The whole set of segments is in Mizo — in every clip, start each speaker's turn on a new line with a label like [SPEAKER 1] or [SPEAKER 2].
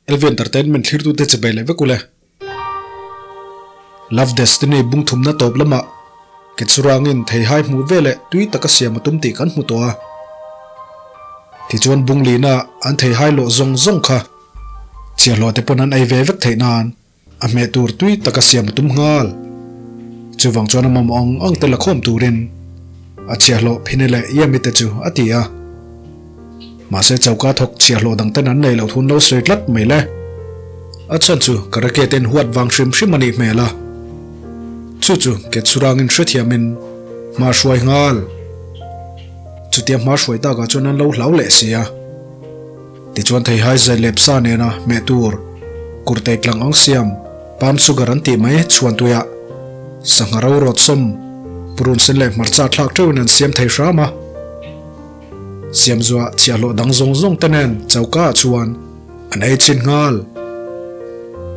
[SPEAKER 1] LV Entertainment thlirtute che bei leh vek ule. Love Destiny bung thumna tawp lamah ke churangin theihai hmuh ve leh tui taka siam a tum tih kan hmu tawh a. Tichuan bung lihna an theihai lawh zawng zawng kha chhiahhlawh te pawn an ei ve vek theih nan a hmeh tur tui taka siam a tum nghal. Chuvang chuan a mamawh ang ang te la khawm turin a chhiahhlawh Phine leh Yami te chu a ti a. Mahse choka thawk chhiahhlawh dang ten an nei loh thun lo sawi tlat mai le. A chhan chu karate ten huat vang hrim hrim a nih hmel a. Chu chu ke chhurangin hrethiamin hma hruai nghal. Chutia hma hruai takah chuan an lo hlau leh si a. Tichuan theihai zai lep sa nena hmeh tur kurtai tlang ang siam palm sugar an tih mai chhuan tuiah sangha ro rawt sawm purun sen leh hmarcha thlak teuhin an siam thei hram a. Siamzuah chhiahhlawh dang zawng zawng te nen choka ah chuan an ei chin nghal.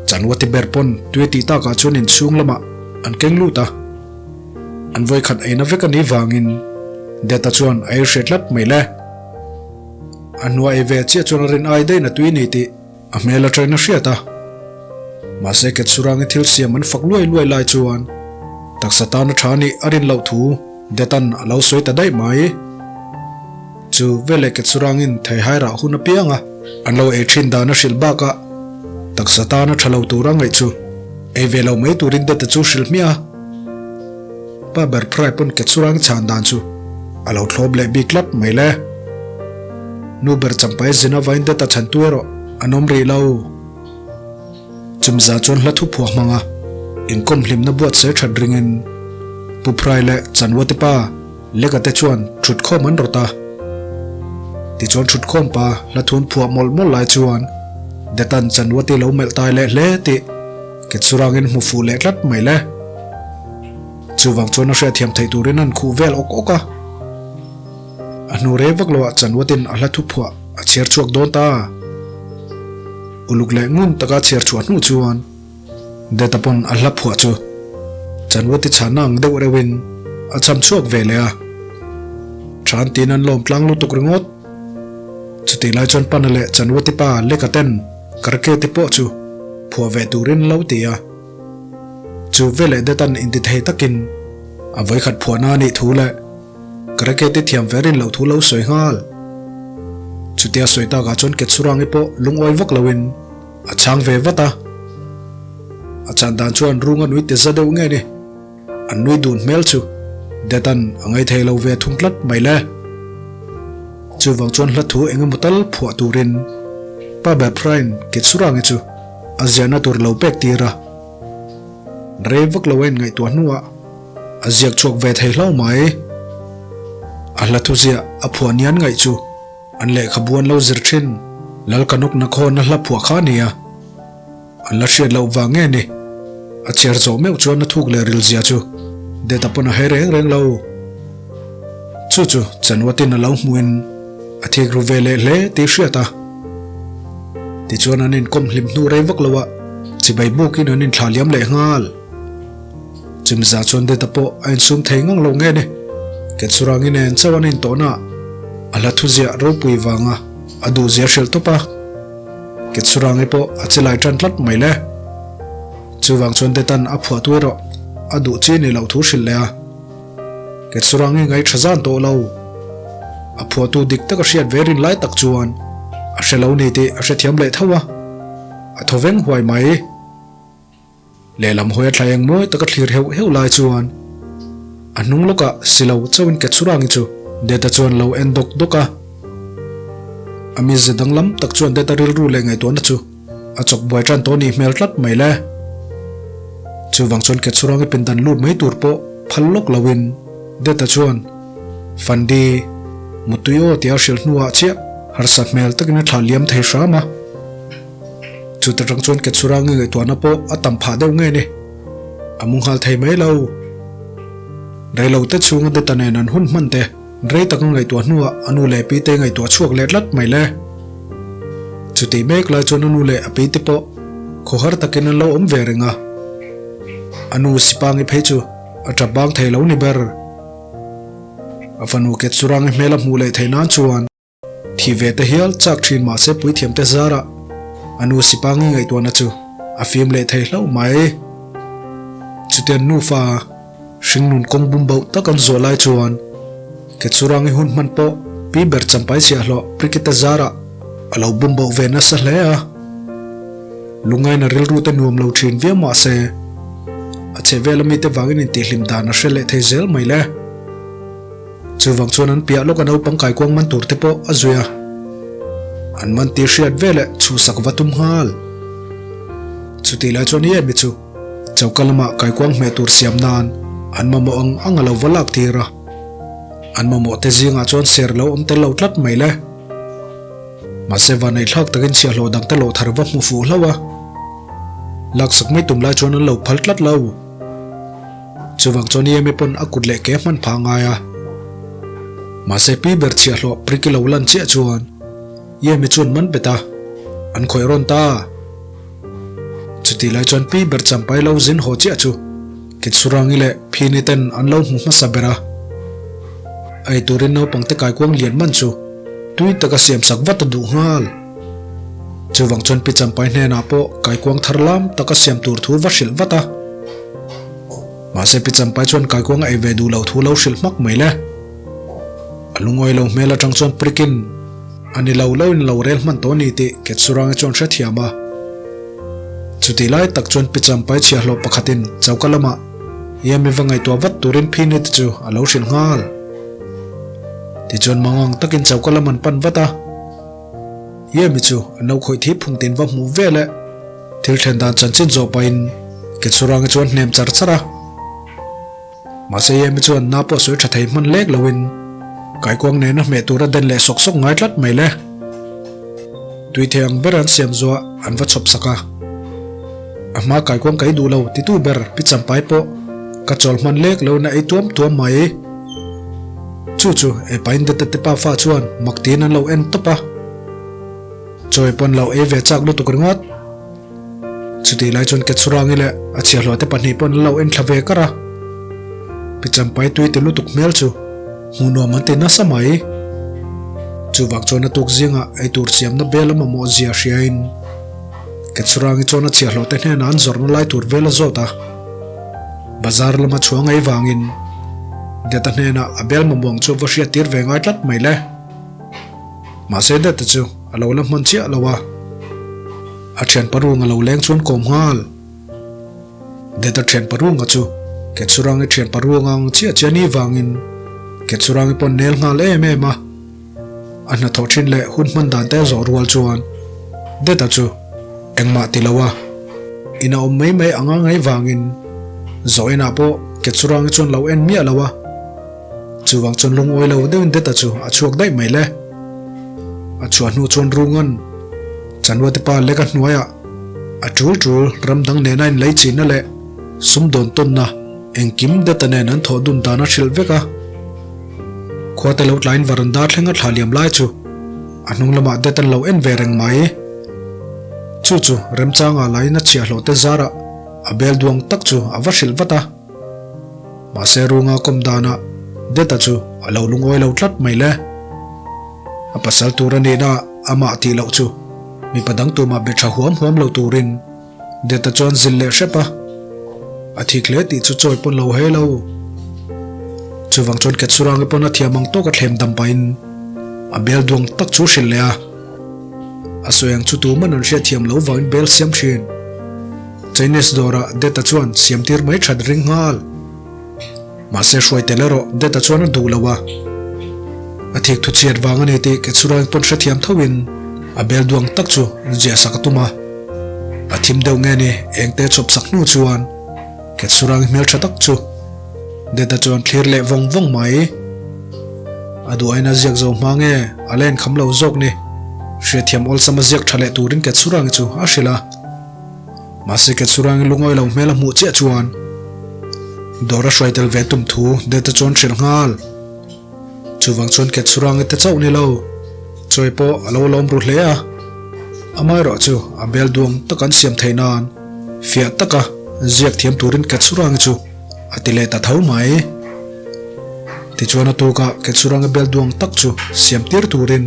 [SPEAKER 1] Chanwati ber pawn tui tih takah chuan inchhung lamah an keng lut a. An vawikhat eina vek a nih vangin Deta chuan a ei hre tlat mai le. A hnuai ei ve chiah chuan a rin ai daih na tui ni tih a hmel atangin a hriat a. Mahse Ketsurangi thil siam an fak luai luai lai chuan taksa tana tha nih a rin loh thu Detan a lo sawi ta daih mai. Chu veleh Ketsurangin theihai rah hun apiang a an lo ei thin dan a hrilh bakah taksa tana tha lo tura ngaih chu ei ve lo mai turin Deta chu hrilh hmiah a. Pa ber phrai pawn Ketsurang chhan dan chu a lo thlawp leh bik tlat mai le. Nu ber champai zin avain Deta chhantu erawh an awm rih lo. Chumza chuan hla thu phuah hmang a, inkawm hlimna buatsaih that ringin Pu Phrai leh Chanwate pa Leka te chuan thutkhawm an rawt a. Tichuan thutkhawm pa hla thun phuah mawlh mawlh lai chuan Detan Chanwate lo melh tai leh hle tih Ketsurangin hmu fuh leh tlat mai le. Chuvang chuan a hriatthiam theih turin an khuh vel awk awk a. A hnu rei vak loah Chanwatin a hla thu phuah a chhiar chhuak dawn ta. Uluk leh ngun taka chhiar chhuah hnu chuan Deta pawn a hla phuah chu Chanwati chhana ang deuh reuhin a cham chhuak ve leh a. Than tiin an lawm tlang lutuk ringawt. Chutih lai chuan Pana leh Chanwati pa Leka ten Karke te pawh chu phuah ve turin lo ti a. Chu veleh Detan intithei takin a vawikhat phuahna a nih thu leh Karake te thiam ve rin loh thu lo sawi nghal. Chutia sawi takah chuan Ketsurangi pawh lungawi vak loin a chhang ve vat a. A chhan dan chuan runga nui ti za deuh nge ni. An nui dun hmel chu Detan a ngaithei lo ve thung tlat mai le. Chuvang chuan hla thu eng emaw tal phuah turin Pa ber Phrain Ketsurangi chu a ziahna tur lo pek tir a. Rei vak lo a inngaihtuah hnuah A ziak chhuak ve thei hlo mai. A hla thuziah a phuah nian ngaih chu an lehkhabu an lo zir thin. Lal Kanuk Nakhawna hla phuah kha a ni a, an la hriat loh vang nge ni? A chhiar zawh meuh chuan a thuk leh ril zia chu Deta pawn a hai reng reng lo. Chu chu Chanwatin a lo hmuhin a thik ru ve leh hle tih hriat a. Tichuan an inkawm hlim hnu rei vak loah chibai bukin an inthlah liam leh nghal. Chimza chuan Deta pawh a insum thei ngang lo nge ni? Ketsurang in en chauh an intawhna a hla thuziah ropui vanga a duhzia hrilh tawp a. Ketsurangi pawh a chilai tan tlat mai le. Chuvang chuan Detan a phuah tu erawh a duh chi ni loh thu hrilh leh a. Ketsurangi ngaih tha zan tawh lo. A phuahtu dik tak a hriat ve rin lai tak chuan a hre lo ni tih a hrethiam leh tho a. A thaw veng huai mai. Lehlam hawi a thla eng mawi taka thlir heuh heuh lai chuan a hnung lawkah silo chauhin Ketsurangi chu Deta chuan lo en dawk dawk a. A mizia danglam tak chuan Deta rilru leh ngaihtuahna chu a chawk buai tan tawh nih hmel tlat mai le. Chuvang chuan Ketsurangi pindan lut mai tur pawh phal lawk loin Deta chuan Fandi Mutui aw tia hrilh hnuah chiah harsa hmel takin a thlah liam thei hram a. Chuta tang chuan Ketsura nge ngaihtuahna pawh a tam phah deuh nge ni. A mu nghal thei mai lo. Reilo te chhunga Deta nen an hun hman te rei taka ngaihtuah hnuah a nu leh pi te ngaihtuah chhuak leh tlat mai le. Chutih mek lai chuan a nu leh a pi te pawh khawhar takin an lo awm ve reng a. A nu Sipangi phei chu a tap bang thei lo ni ber. A fanu Ketsurangi hmel a hmuh leh theih nan chuan Thi ve te hial chak thin mahse puithiam te zarah A nu Sipangi ngaihtuahna chu a fim leh thei hlauh mai. Chutiang nufa hringnun kawng bum bauh tak an zawh lai chuan Ketsurangi hun hman pawh pi ber champai chhiahhlawh Prikita zarah a lo bum bauh ve nasa hle a. Lungaina rilru te nuam lo thin viau mah se, a chhehvel ami te vangin intihhlim dan a hre leh thei zel mai le. Chuvang chuan an piah lawka naupang kaikuang man tur te pawh a zui a, an man tih hriat veleh chhuhsak va tum nghal. Chutih lai chuan Yemi chu choka lamah kaikuang hmeh tur siam nan an mamawh ang ang a lo va lak tir a, an mamawh te zingah chuan ser lo awm tel lo tlat mai le. Mahse vaneihthlak takin chhiahhlawh dangte lawh thar va hmu fuh hlauh a, laksak mai tum lai chuan an lo phal tlat lo. Chuvang chuan Yemi pawn a kut leh ke hman phah ngai a. Mahse pi ber chhiahhlawh Priki lo lan chiah chuan Yemi chuan man bet a, an khawih rawn ta. Chutih lai chuan pi ber champai lo zin haw chiah chu Kitsurangi leh Phini ten an lo hmu hmasa ber a. Ei turin naupangte kaikuang lian man chu tui taka siamsak vat a duh nghal. Chuvang chuan Pi Champai hnenah pawh kaikuang thar lam taka siam tur thu va hrilh vat a. Mahse Pi Champai chuan kaikuang a ei ve duh loh thu lo hrilh hmak mai le. A lungawi lo hmel atang chuan prikin a ni lo lo in lo rel hman tawh a ni tih Ketsurangi chuan hrethiam a. Chutih lai tak chuan Pi Champai chhiahhlawh pakhatin choka lamah Yami va ngaihtuah vat turin Phini te chu a lo hrilh nghal. Tichuan mangang takin choka lam an pan vat a. Yemi chu a no khawih thip phung tin va hmuh vel e. Thil then dan chanchin zawh pahin Ketsurangi chuan hnem char char a. Mahse Yemi chuan na pawh sawi tha thei hman lek loin kaikuang nena hmeh tura den leh sawk sawk ngai tlat mai le. Tui thei ang ber an siam zuah an va chhawp sak a. A hma kaikuang ka ei duh lo titu ber Pi Champai pawh ka chawl hman lek loin a ei tuam tuam mai. Chu chu Epain Dete te pafa chuan mak tiin an lo en tawp a. Chawi pawn lo ei ve chak lutuk ringawt. Chutih lai chuan Ketsurangi leh a chhiahhlawh te pahnih pawn an lo en thla ve kar a. Pi Champai tui ti lutuk hmel chu hmuh nuam an ti nasa mai. Chuvang chuan a tuk zingah eitur siamna bel a mamawh zia hriain Ketsurangi chuan a chhiahhlawh te hnenah an zawrhna lai tur vel a zawt a. Bazar lama chhuang ei vangin Deta hnenah a bel mamawng chu va hriat tir ve ngai tlat mai le. Mahse Deta chu a lo la hman chiah lo a, a thian parunga lo leng chuan kawm nghal. Deta thian parunga chu Ketsurangi thian parunga ang chiah chiah ni vangin Ketsurangi pawh nel nghal em em a. A hnathawh thin leh hun hman dan te zawh rual chuan Deta chu engmah ti lo a, in a awm mai mai anga ngai vangin zawh inah pawh Ketsurangi chuan lo en miah lo a. Chuvang chuan lungawi lo deuhin Deta chu a chhuak daih mai le. A chhuah hnu chuan Rungan Chanwate pa lek a hnuaiah a tul tul ram dang nena inlei chinna leh sumdawn tawnna engkim Deta nen an thawh dun dan a hrilh vek a. Khuate lo tlaiin varanda thleng a thla liam lai chu a hnung lamah det an lo en ve reng mai. Chu chu remchanga laiin a chhiahhlawh te zarah a bel duang tak chu a va hrilh vat a. Mahse runga kawm danah Deta chu a lo lungawi lo tlat mai le. A pasal tur a nihna amah tih loh chu mipa dang tumah be tha huam huam lo turin Deta chuan zil leh hrep a, a thik hle tih chu chawi pawn lo hei lo. Chuvang chuan Ketsurangi pawn a thiam ang tawk a thlem dam pahin a bel duang tak chu hrilh leh a. A sawi ang chu tuman an hriatthiam lo vangin bel siam thin. Chinese dawrah Deta chuan siam tir mai that ring nghal. Mahse hruai tel erawh Deta chuan a duh lo a. A thik thu chhiat vang a ni tih Ketsurangi pawn hrethiam thoin a bel duang tak chu ziah sak a tum a. A thim deuh nge ni engte chhawp sak hnu chuan Ketsurangi hmel tha tak chu Deta chuan thlir leh vawng vawng mai. A duh aina ziak zo hma nge a la inkham lo zawk ni. Hriatthiam awlsam a ziak tha leh turin Ketsurangi chu a hrilh a. Mahse Ketsurangi lungawi lo hmel a hmuh chiah chuan dawr a hruai tel ve tum thu Deta chuan hrilh nghal. Chuvang chuan Ketsurangi te chauh ni lo, chawi pawh a lo lawm ru hle a. Amaherawh chu a bel duang tak an siam theih nan fiah taka ziak thiam turin Ketsurangi chu a ti leh ta tho mai. Tichuan a tukah Ketsurangi bel duang tak chu siam tir turin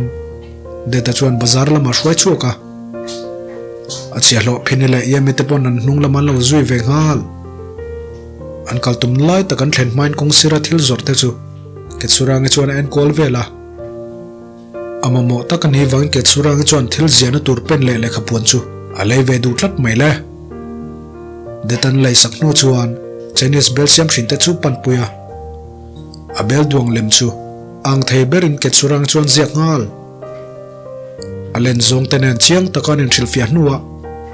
[SPEAKER 1] Deta chuan bazar lamah hruai chhuak a. A chhiahhlawh Phini leh Yemi te pawn an hnung lam an lo zui ve nghal. An kal tum lai tak an thlen hmain kawng sira thil zawrh te chu Ketsurangi chuan a enkual vel a. A mamawh tak a ni vangin Ketsurangi chuan thil ziahna tur pen leh lehkhapuan chu a lei ve duh tlat mai le. Det an lei sak hnu chuan Chinese bel siam hrin te chu panpui a. A bel duang lem chu ang thei berin Ketsurangi chuan ziak nghal. A len zawng te nen chiang taka an inhrilhfiah hnuah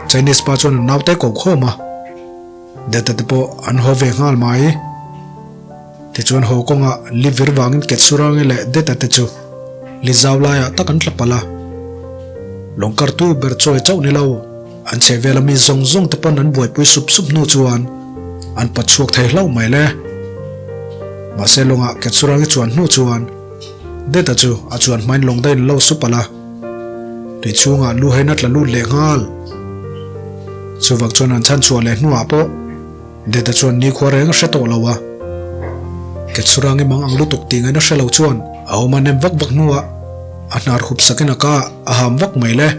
[SPEAKER 1] Chinese pa chuan an naute ko khawm a, Data te pawh an haw ve nghal mai. Tichuan haw kawngah li vir vangin Ketsurangi leh Data te chu li zau laiah tak an tla palh a. Lawng kartu ber chawi chauh ni lo, an chhehvela mi zawng zawng te pawn an buaipui sup sup hnu chuan an pat chhuak thei hlauh mai le. Mahse lawngah Ketsurangi chuan hnu chuan Data chu a chuan hmain lawng dain lo su palh a, tui chhungah lu hain a tla lut leh nghal. Chuvak chuan an chhan chhuah leh hnuah pawh Data chuan nikhua reng a hre tawh lo a. Ketsurangi mang ang lutuk tih ngaihna hre lo chuan a awm a nem vak vak hnuah a hnar hup sakin a ka a ham vak mai le.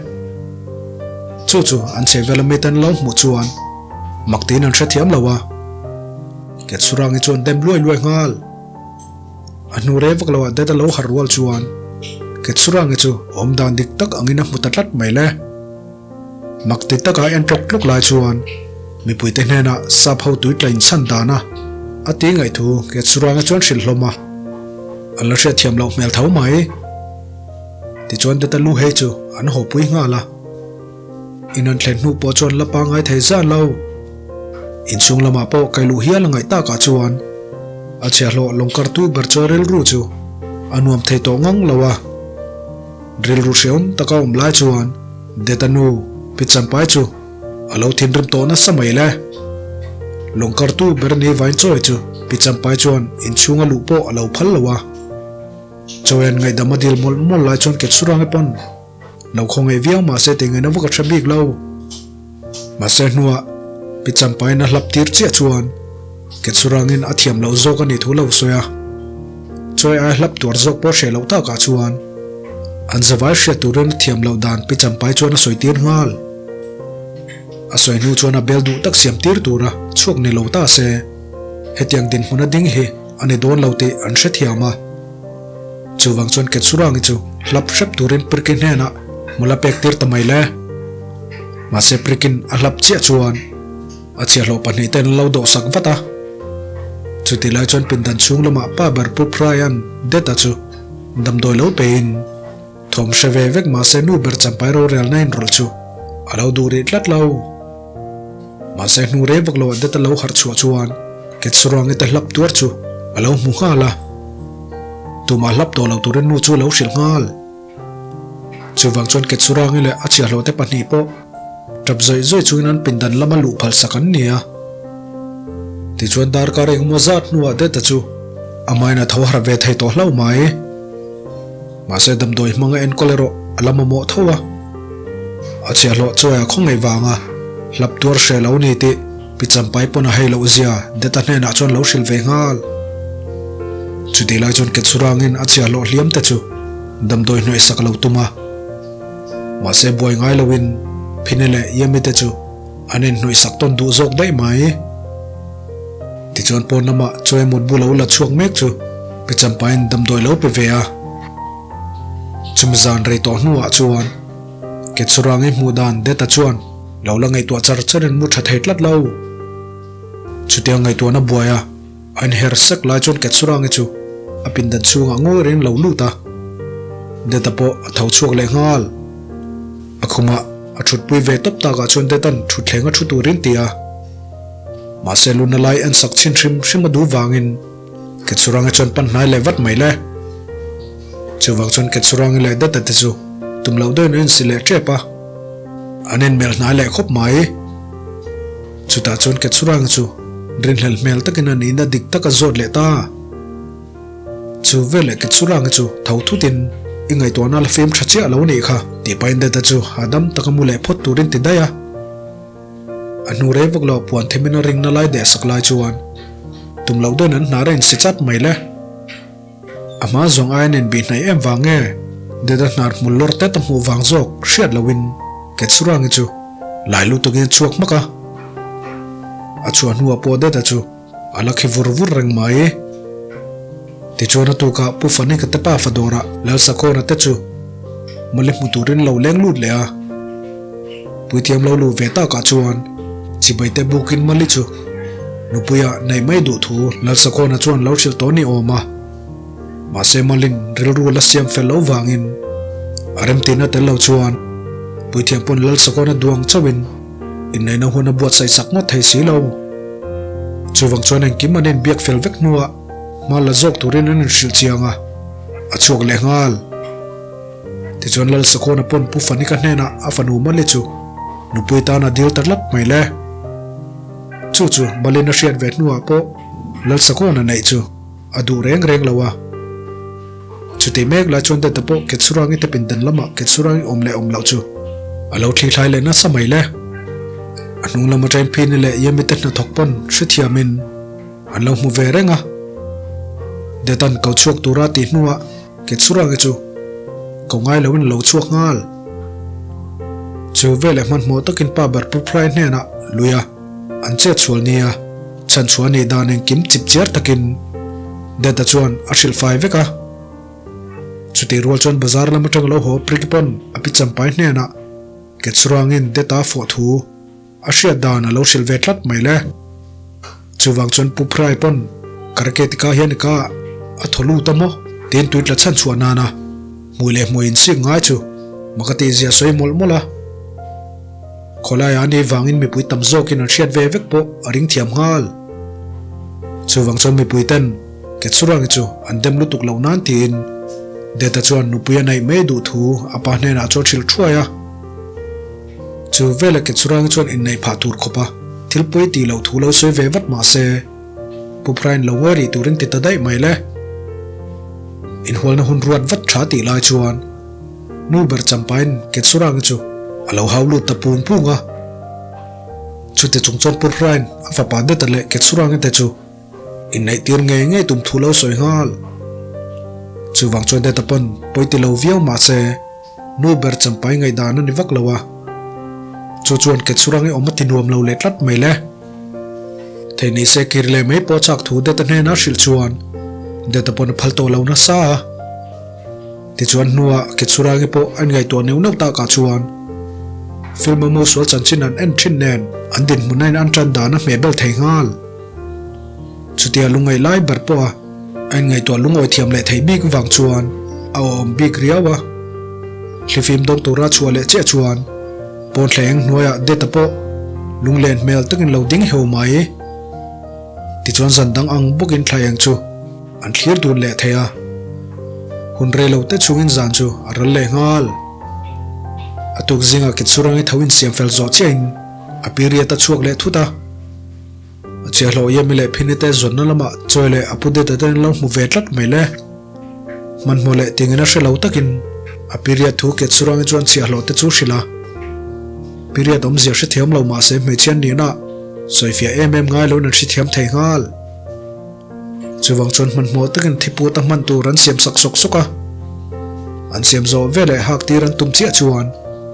[SPEAKER 1] Chu chu an chhehvel a miten lo hmuh chuan mak tiin an hrethiam lo a. Ketsurangi chuan dem luai luai nghal. A hnu rei vak loah Dad a lo harh rual chuan Ketsurangi chu awm dan dik tak angin a hmu ta tlat mai le. Mak ti taka en tlawk tlawk lai chuan mipuite hnenah sap ho tui tla inchhan dan a a ti ngaihthu Ketsurangi chuan hrilh hlawm a, an la hriatthiam loh hmel tho mai. Tichuan Dad a lu hei chu an hawpui nghal a. In an thlen hnu pawh chuan la pangngai thei zan lo. Inchhung lamah pawh kai luh hial a ngaih takah chuan a chhiahhlawh lawngkartu ber chuan rilru chu a nuam thei tawh ngang lo a. Rilru hrehawm taka awm lai chuan Deta nu Pi Champai chu a lo thinrim tawh nasa mai le. Lawngkartu ber ni vain chawi chu Pi Champai chuan inchhung a luh pawh a lo phal lo a. Chawian ngaihdam a dil mawlh mawlh lai chuan Ketsurangi pawn Lo khawngaih viau mahse tih ngaihna vak a hre bik lo. Mahse hnuah Pi Champain a hlap tir chiah chuan Ketsurangin a thiam loh zawk a nih thu lo sawi a. Chawi ai hlap tuar zawk pawh hreh loh takah chuan an zavai hriat turin a thiam loh dan Pi Champai chuan a sawi tir nghal. A sawi hnu chuan a bel duh tak siam tir tura chhuak ni lo ta se hetiang dinhmun a ding hi a ni dawn lo tih an hrethiam a. Chuvang chuan Ketsurangi chu hlap hrep turin Priki hnenah hmul a pek tir ta mai le. Mahse Prikin a hlap chiah chuan a chhiahhlawh pahnihte an lo dawhsak vat a. Chutih lai chuan pindan chhung lamah pa ber Pu Praian Deta chu damdawi lo pein thawm hre ve vek mahse nu ber champai rorelna inrawlh chu a lo duh rih tlat lo. Mahse hnu rei vak loah Deta lo harh chhuah chuan Ketsurangi te hlap tuar chu a lo hmu nghal a. Tumah hlap tawh lo turin nu chu a lo hrilh nghal. Chuvang chuan Ketsurangi leh a chhiahhlawh te pahnih pawh tap zawih zawih chungin an pindan lama luh phal sak an ni a. Tichuan darkar engemaw zat hnuah Deta chu amahin a tho harh ve thei tawh hlauh mai. Mahse damdawi hmanga enkawl erawh a la mamawh tho a. A chhiahhlawh chuai a khawngaih vanga hlap tuar hre lo ni tih Pi Champai pawn a hei loh zia Deta hnenah chuan lo hrilh ve nghal. Chutih lai chuan Ketsurangin a chhiahhlawh hliam te chu damdawi hnawih sak a lo tum a. Mahse buai ngai loin Phine leh Yemi te chu an inhnawih sak tawn duh zawk daih mai. Tichuan pawn lamah chawi mutbu lo la chhuak mek chu Pi Champaiin damdawi lo pe ve a. Chumi zan rei tawh hnuah chuan Ketsurangi hmuh dan Deta chuan lo la ngaihtuah char charin mu tha thei tlat lo. Chutiang ngaihtuahna buai a a inher sek lai chuan Ketsurangi chu a pindan chhungah ngawi reng lo lut a. Deta pawh a tho chhuak leh nghal. A khumah a thutpui ve tawp takah chuan Deta'n thutthleng a thu turin ti a. Mahse luna lai en sak chhin hrim hrim a duh vangin Ketsurangi chuan pan hnai leh vat mai le. Chuvang chuan Ketsurangi leh Data te chu tum loh deuhin an insi leh tep a, an inmelh hnai leh khawp mai. Chutah chuan Ketsurangi chu rinhlelh hmel takin a nihna dik tak a zawt leh ta. Chu veleh Ketsurangi chu tho thutin i ngaihtuahna la fim tha chiah lo a nih kha tih pahin Data chu hahdam taka mu leh phawt turin ti daih a. A hnu rei vak lo puan themin a ringna lai deh sak lai chuan tum loh deuhin an hnar a insi chat mai le. A hma zawng ai an inbih hnaih em vang nge Deda hnar hmul lawr tet a hmuh vang zawk hriat lohin Ketsurangi chu Lai lutukin a chhuak hmak a. A chhuah hnuah pawh Deta chu a la khi vur vur reng mai. Tichuan a tukah Pu Fanika te pafa dawrah Lalsakhawna te chu mawle hmu turin lo leng lut leh a. Puithiam lo luh ve takah chuan chibai te bukin Mali chu nupuia neih mai duh thu Lalsakhawna chuan lo hrilh tawh ni awm a. Mahse Malin rilru la siam fel loh vangin a remtihna tel lo chuan Puithiam pawn Lalsakhawna duang chauhin inneihna hun a buatsaih sak ngawt thei si lo. Chuvang chuan engkim an inbiak fel vek hnuah hma la zawk turin an inhrilh chiang a, a chhuak leh nghal. Tichuan Lalsakhawna pawn Pu Fanika hnenah a fanu Mali chu nupui tan a dil ta tlat mai le. Chu chu Malin a hriat ve hnuah pawh Lalsakhawna neih chu a duh reng reng lo a. Chutih mek lai chuan Deta pawh Ketsurangi te pindan lamah Ketsurangi awm leh awm loh chu a lo thlithlai leh nasa mai le. A hnung lam atangin Phini leh Yemi te hnathawk pawn hrethiamin an lo hmu ve reng a. Detan ko chhuak tura tih hnuah Ketsurangi chu ko ngai loin a lo chhuak nghal. Chu veleh hmanhmawh takin pa ber Pu Phrai hnenah lui a an chet sual nia. Chhanchhuah nih dan engkim chip chiar takin Deta chuan a hrilh fai vek a. Chutih rual chuan bazar lam atang lo haw Prikipon a pi champai hnenah Ketsurangin Deta fawh thu a hriat dan a lo hrilh ve tlat mai le. Chuvang chuan Pu Phrai pawn Karketika hian i ka a thaw lut a maw? tiin tui tla chhanchhuah nana hmui leh hmui insik ngai chu mak a tihzia sawi mawlh mawlh a. Khawlaiah a nih vangin mipui tam zawkin an hriat ve vek pawh a ring thiam nghal. Chuvang chuan mipui ten Ketsurangi chu an dem lutuk loh nan tiin Deta chuan nupui a neih mai duh thu a pa hnenah chuan hrilh thuai a. Chu veleh Ketsurangi chuan inneih phah tur khawp a thil pawi tih loh thu lo sawi ve vat mah se Pu Phrain lo ngawi rih turin ti ta daih mai le. Inhualna hun ruat vat tha tih lai chuan Nu ber champain Ketsurangi chu a lo hau lut ta pung pung a. Chute chung chuan Pu Hrain a fapa Deta leh Ketsurangi te chu inneihtir ngei ngei tum thu lo sawi nghal. Chuvang chuan Deta pawn pawi ti lo viau mah se nu ber champai ngaihdan a ni vak lo a. Chu chuan Ketsurangi awm a ti nuam lo leh tlat mai le. Thei ni se kir leh mai pawh chak thu Deta hnena hrilh chuan Deta pawn a phal tawh lo nasa a. Tichuan hnuah Ketsurangi pawh a inngaihtuah neuh neuh takah chuan film a mosual chanchin an en thin nen an dinhmun a in an tan dan a hmeh bel thei nghal. Chutia lungngaih lai ber pawha a inngaihtuah lungawi thiam leh theih bik vang chuan a awm bik riau a. Hlifim dawng tura chhuah leh chiah chuan pawnthla eng hnuaiah Deta pawh lunglen hmel takin lo ding heu mai. Tichuan zan dang ang bawkin thla eng chu An thlir dun leh thei a, hun rei lo te chungin zan chu a ral leh nghal. A tuk zingah Ketsurangi tho insiam fel zawh chiahin a period a chhuak leh thut a. A chiahhlawh Yemi leh Phini te zawnna lamah chawi leh a pu Deta ten an lo hmu ve tlat mai le. Hmanhmawh leh tingin a hre lo takin a period thu Ketsurangi chuan chiahhlawh te chu hrilh a. Period awmzia hrethiam lo mahse hmeichhia nihna sawifiah em em ngai loin an hrethiam thei nghal. Chuvang chuan hmanhmawh takin thiput a hman tur an siam sak sawk sawk a. An siam zawh veleh hak tir an tum chiah chuan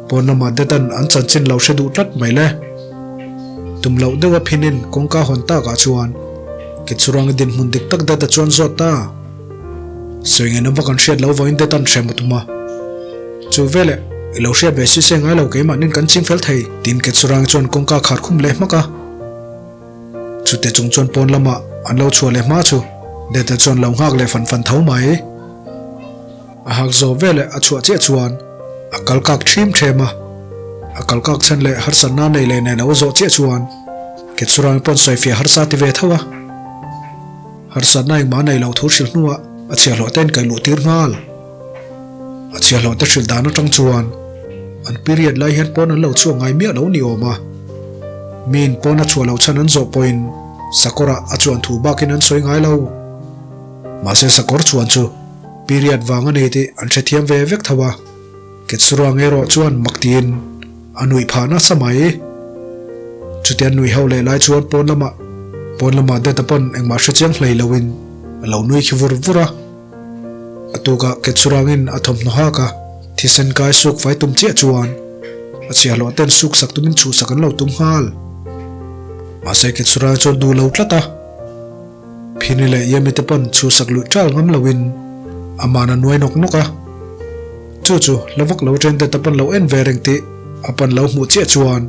[SPEAKER 1] pawn lamah Detan an chanchin lo hre duh tlat mai le. Tum loh deuha phinin kawngka hawn takah chuan Ketsuranga dinhmun dik tak Deta chuan zawt ta. Sawi ngaihna vak an hriat loh vangin Detan hrem a tum a. Chu veleh i lo hriat ve si se ngai lo keimahnin kan ching fel thei tiin Ketsuranga chuan kawngka khar khum leh hmak a. Chute chung chuan pawn lamah an lo chhuah leh hma chu Deta chuan lo nghak leh fan fan tho mai. A hak zawh veleh a chhuah chiah chuan a kal kak ṭhim ṭhem a, a kal kak chhan leh harsatna nei leh nei lo zawh chiah chuan Ketsurang pawn sawifiah harsa ti ve tho a. Harsatna engmah nei lo thu hrilh hnuah a chhiahhlawh te in kaih luh tir nghal. A chhiahhlawh te hrilh dan atang chuan an period lai hian pawn an lo chhuak ngai miah lo ni awm a. Miin pawn a chhuah loh chhan an zawh pawhin sakawrah a chuan thu bakin an sawi ngai lo. Mahse sakawr chuan chu period vang a ni tih an hrethiam ve vek tho a. Ketsuruang erawh chuan mak tiin a nuih phah nasa mai. Chutia nuih ho leh lai chuan pawn lamah pawn lamah Deta pawn engmah hrechiang hlei loin a lo nui khi vur vur a. A tukah Ketsurangin a thawmhnaw hak a, thisen kai suk fai tum chiah chuan. A chhiahhlawh ten suksak tumin chhuhsak an lo tum nghal. Mahse Ketsura chuan duh lo tlat a. Phini leh Yemi te pawn chhuhsak luih ṭal ngam loin aman a nuai nawk nawk a. Chu chu la vak lo ṭen te ta pawn lo en ve reng tih a pan lo hmuh chiah chuan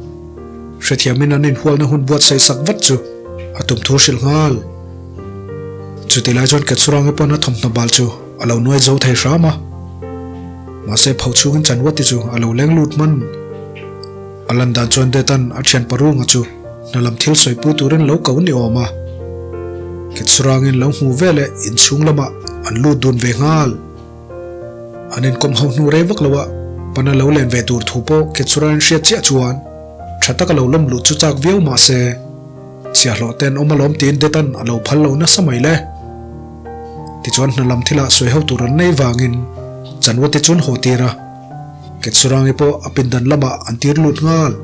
[SPEAKER 1] hrethiamin an inhualna hun buatsaih sak vat chu a tum thu hrilh nghal. Chuti lai chuan Ketsurangi pawn a thawmhnaw bal chu a lo nuai zo thei hram a. Mahse pho chhungin Chanwati chu a lo leng lut hman. A lan dan chuan Detan a thian parunga chu hna lam thil sawipui turin lo ko ni awm a. Ketsurangin lo hmu ve leh inchhung lamah an lut dun ve nghal. An inkawm ho hnu rei vak lo a, pana lo len ve tur thu pawh Ketsurangin hriat chiah chuan tha taka lo lawm luh chu chak viau mah se, chhiahhlawh te an awm alawm tiin Detan a lo phal lo nasa mai le. Tichuan hna lam thilah sawi ho tur an nei vangin Chanwati chu an haw tir a. Ketsurangi pawh a pindan lamah an tir lut nghal.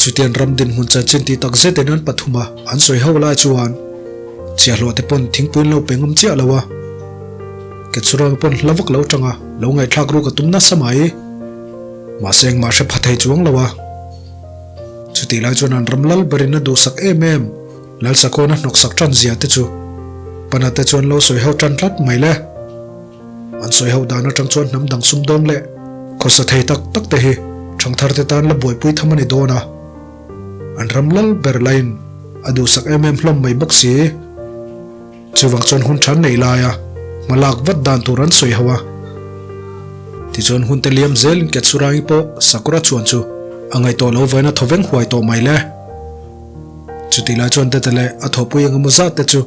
[SPEAKER 1] Chutiang ram dinhmun chanchin tih tak zetin an pathum a, an sawi ho lai chuan chhiahhlawh te pawn thingpui an lo pe ngam chiah lo a. Ketsurangi pawn hla vak lo tanga lo ngaihthlak ruk a tum nasa mai. Mahse engmah hre pha thei chuang lo a. Chutih lai chuan an ram lal berin a duhsak em em Lalsakawna hnawksak tan zia te chu Pana te chuan lo sawi ho tan tlat mai le. An sawi ho dan atang chuan hnam dang sumdawng leh khawsa thei tak tak te hi thangthar te tan la buaipui tham a ni dawn a. An ram lal ber laiin a duhsak em em hlawm mai bawk si. Chuvang chuan hun than nei laia hma lak vat dan tur an sawi ho a. Tichuan hun te liam zelin Ketsurangi pawh Sakura chuan chu a ngaihtuah lo vain a thawveng huai tawh mai le. Chutih lai chuan Tete leh a thawhpui engemaw zat te chu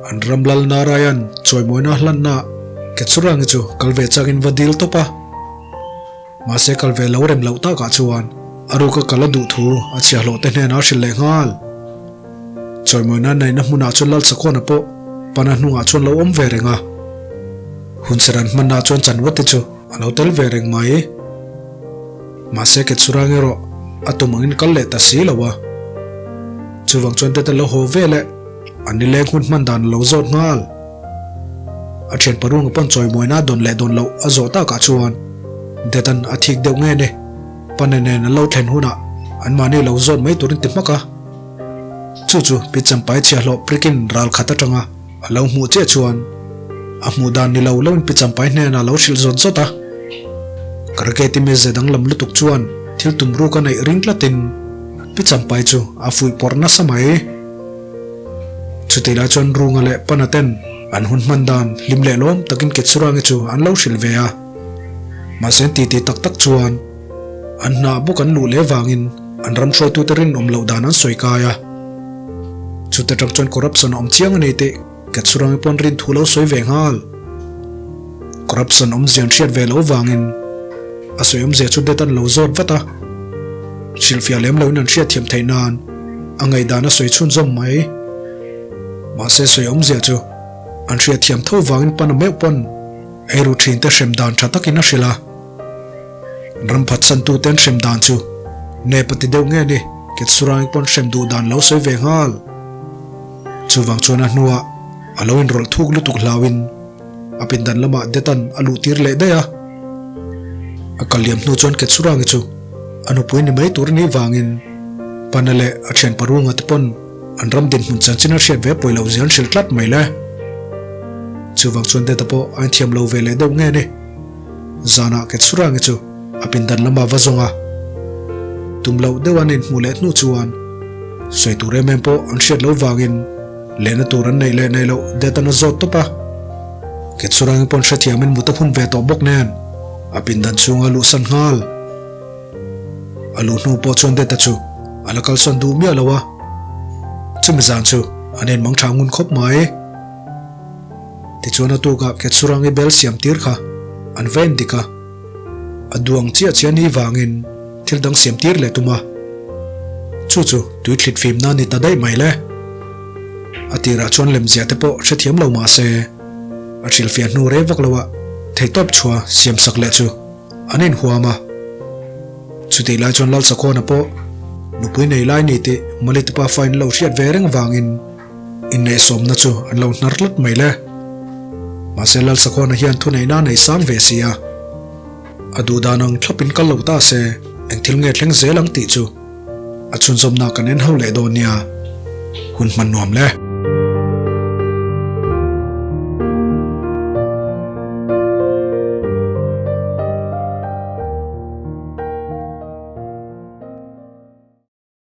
[SPEAKER 1] An ram lal Narayan chawimawina hlanna Ketsurangi chu kal ve changin va dil tawp a. Mahse kal ve lo rem loh takah chuan a ruka kal a duh thu a chhiahhlawh te hnenah a hrilh leh nghal. Chawimawina neihna hmunah chuan Lal Chakawna pawh pana hnungah chuan lo awm ve reng a. Hunserh an hmannaah chuan Chanwati chu a lo tel ve reng mai. Mahse Ketsurang erawh a tum angin kal leh ta si lo a. Chuvang chuan Tete lo haw ve leh an nileng hun hman dan a lo zawt nghal. A thian parunga pawn chawimawina a dawn leh dawn loh a zawh takah chuan Detan a thik deuh nge ni, Pane nen an lo thlen hunah anmahni lo zawt mai turin ti hmak a. Chu chu Pi Champai chhiahhlawh prikin ral khat atanga A lo hmuh chiah chuan a hmuh dan ni lo loin Pi Champai hnenah a lo hrilh zawt zawt a. Karketi meze danglam lutuk chuan thil tum ruk a neih ring tlatin Pi Champai chu a fuih pawrh nasa mai. Chutih lai chuan Runga leh Pana ten an hun hman dan hlim leh lawm takin Ketsurangi chu an lo hrilh ve a. Mahse an titi tak tak chuan an hnah bawk an luh leh vangin an ram hruaitute rinawm loh dan an sawi kai a. Chute tang chuan corruption a awm chiang a ni tih Ketsurangi pawn rin thu lo sawi ve nghal. Corruption awmzia an hriat ve loh vangin a sawi awmzia chu det an lo zawt vat a. Hrilhfiah lem loin an hriatthiam theih nan a ngaihdan a sawi chhunzawm mai. Mahse sawi awmzia chu an hriatthiam tho vangin pan a meuh pawn eiru thinte hrem dan tha takin a hrilh a. Ram phatsantu ten hrem dan chu nep a ti deuh nge ni, Ketsurangi pawn hrem duh dan lo sawi ve nghal. Chuvang chuan a hnuah a lo inrawlh thuk lutuk hlauin a pindan lamah Detan a luh tir leh daih a. A kal liam hnu chuan Ketsurangi chu a nupui ni mai tur a nih vangin Pana leh a thian Parunga te pawn an ram dinhmun chanchin a hriat ve pawi loh zia an hrilh tlat mai le. Chuvang chuan Deta pawh a inthiam lo ve leh deuh nge ni. Zanah Ketsurangi chu a pindan lamah va zawng a, tum loh deuh an inhmuh leh hnu chuan sawi tur em em pawh an hriat loh vangin lehna tur an neih leh neih loh det an a zawt tawp a. Ketsurangi pawn hrethiamin mut a hun ve tawh bawk nen a pindan chhunga luhsan nghal. A luh hnu pawh chuan Deta chu a la kalsawn duh miah lo a, chumi zan chu an inmang tha ngun khawp mai. Tichuan a tukah Ketsurangi bel siam tir kha an va en dik a, a duang chiah chiah ni vangin thil dang siam tir leh tum a, chu chu tui thlit fim na ni ta daih mai le. A tirah chuan lemziah te pawh hrethiam lo mah se, a hrilhfiah hnu rei vak loah theihtawp chhuah siam sak leh chu an inhuam a. Chutih lai chuan Lalchakawna pawh nupui nei lai ni tih Malitupa fain lo hriat ve reng vangin, Inneihsawmna chu an lo hnar tlat mai le. Mahse Lalsakhawna hian thuneihna a nei sang ve si a. A duh dan ang thlapin kal lo ta se, Eng thil nge thleng zel ang tih chu a chhunzawmna kan en ho leh dawn nia, hun hman nuam le.